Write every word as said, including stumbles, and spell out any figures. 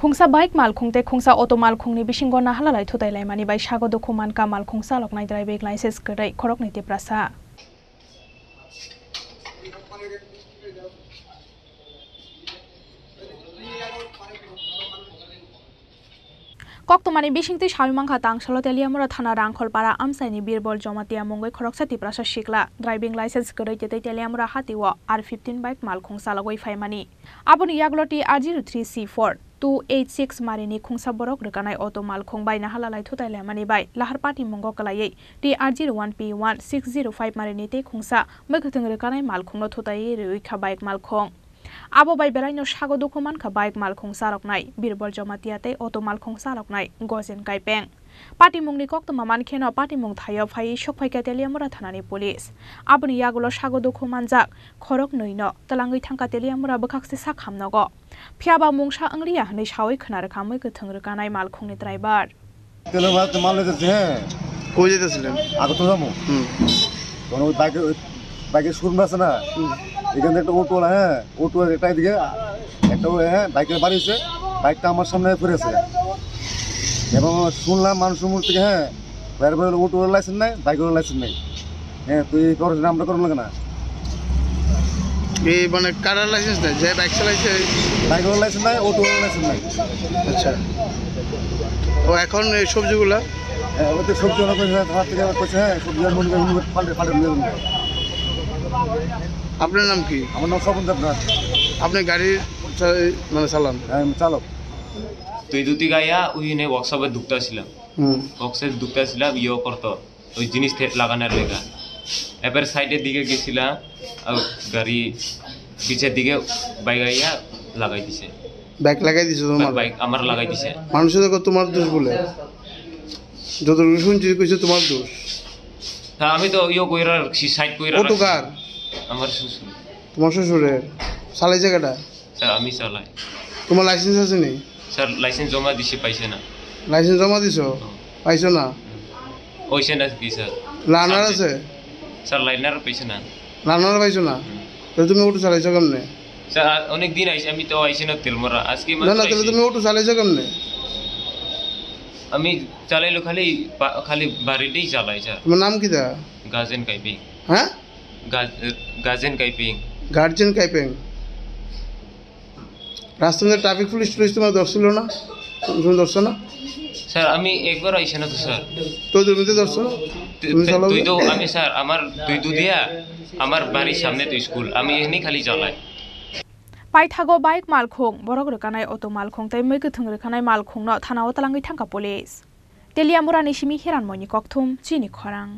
Khungsa bike malkhung tei khungsa auto malkhungni bisingo nahalalai thutai laimani bai sago dukhu mankha malkhung chaloknai driving license kwrwi khoroknwi Tiprasa. Koktwmani bisingtwi sawi mankha, Tangsalo Teliamura thana Rangkholpara amchaini Birbol Jomatia mungwi khoroksa Tiprasa sikla driving license kwrwi tei Teliamura hatio R fifteen bike malkhung chalogwi phaimani. Aboni yagulo T R zero three C four two eight six marini khungsa borok rwkanai auto malkhung bai nahalalai thutai laimani bai lahar patimungo kwlaiwi T R zero one P one six zero five marini tei khungsa mwkhwtwng rwkanai malkhungno thutai rwwi kha bike malkhung. Abo bai belaino sago dukhu mankha bike malkhung chaloknai Birbol Jomatia tei auto malkhung chaloknai Gojen Kaipeng. Patimungni koktwma mankheno patimung thaio phaiwi sokphaikha Teliamura thanani police. Aboni yagulo sago dukhu manjak khoroknwino twlangwi thangkha Teliamura bwkhakse sak hamnogo. Phiyaba mungsa wngliya hwnwi sawi khna rwkha mwkhwtwng rwkanai malkhungni driver. তেল মাল মাল লেগেছে, হ্যাঁ। কই যেতেছিলেন? আগে তো যাবো। হুম। কোনো বাইকে, বাইকে শোরুম আছে না? হুম। এখান থেকে একটা অটোওয়ালা, হ্যাঁ, অটো একটা এদিকে, একটা, হ্যাঁ, বাইকে বাড়িয়েছে, বাইকটা আমার সামনে পড়েছে। এবং শুনলাম মানুষের মুখ থেকে, হ্যাঁ, বাইরে বলে অটোওয়ালার লাইসেন্স নাই, বাইকেরও লাইসেন্স নাই। হ্যাঁ, তুই এই পড়াশোনা আমরা করবো না কেন? এই মানে কারার লাইসেন্স নাই, যে বাইক চালাইছে? বাইকেরও লাইসেন্স নাই, অটোওয়ালার লাইসেন্স নাই। আচ্ছা। ও এখন এই সবজিগুলা? হ্যাঁ, ওই তো সবজি ওরা কইছে, তোমার থেকে আবার কইছে, হ্যাঁ, সবজি আর মনে করি মনে করি পাল্টে, পাল্টে নিয়ে যাবো। আপনার নাম কি? আমার নাম স্বপন দেবনাথ। আপনি গাড়ি চা-, মানে চালান? হ্যাঁ, আমি চালক। তুই দুটি গাইয়া ওই নে ওয়ার্কশপে ঢুকতে আসছিলাম। হুম। Box-e dukta sila yo korto, oi jinis the lagana lega. Ebar side-e dige gesila, au gari piche dige bike aiya lagai dise. Bike লাগাই দিছো তোমার? Bike amar lagai dise. মানুষে দেখো তোমার দোষ বলে, যতটুকু শুনছি কইছে তোমার দোষ। Ta ami to yo koira si side koira auto rakhi. Car? Amar susur. তোমার শ্বশুরের? চালাই জায়গাটা? Sir, ami salai. তোমার লাইসেন্স আছে নি? Sir, license joma disi, paise na. Licence জমা দিছো? Hmm. পাইছো না? Oise na ki, sir? Learner Sir, আছে? Sir, learner paise na. Learner পাইছো না? Hmm. তাহলে তুমি অটো চালাইছো কেমনে? Sir, a-, onek din aise, ami to aise na Telmora. Ajke না, না, matro তাহলে aise. তুমি অটো চালাইছো কেমনে? Ami chalailo khali ba-, khali bari dei chalai, sir. তোমার নাম কিতা? Gajen Kaiping. হ্যাঁ? Ga-, Gajen Kaiping. Guardian Kaipeng. রাস্তার মধ্যে ট্রাফিক পুলিশ টুলিশ তোমার ধরছিল না? তুমি ধরছো না? Sir, ami ekbar aise na to, sir. তো তুমি তো ধরছো না? Tui, তুমি tui, চালাও tui না? To ami, sir, amar tui to dia, amar bari samne to school. Ami ehni khali chalai. Paithago bike malkhung, borok rwkanai auto malkhung tei mwi kwthwng rwkanai malkhungno thanao twlangwi thangkha police. Teliamurani simi Hiranmoini kokthum, chini khorang.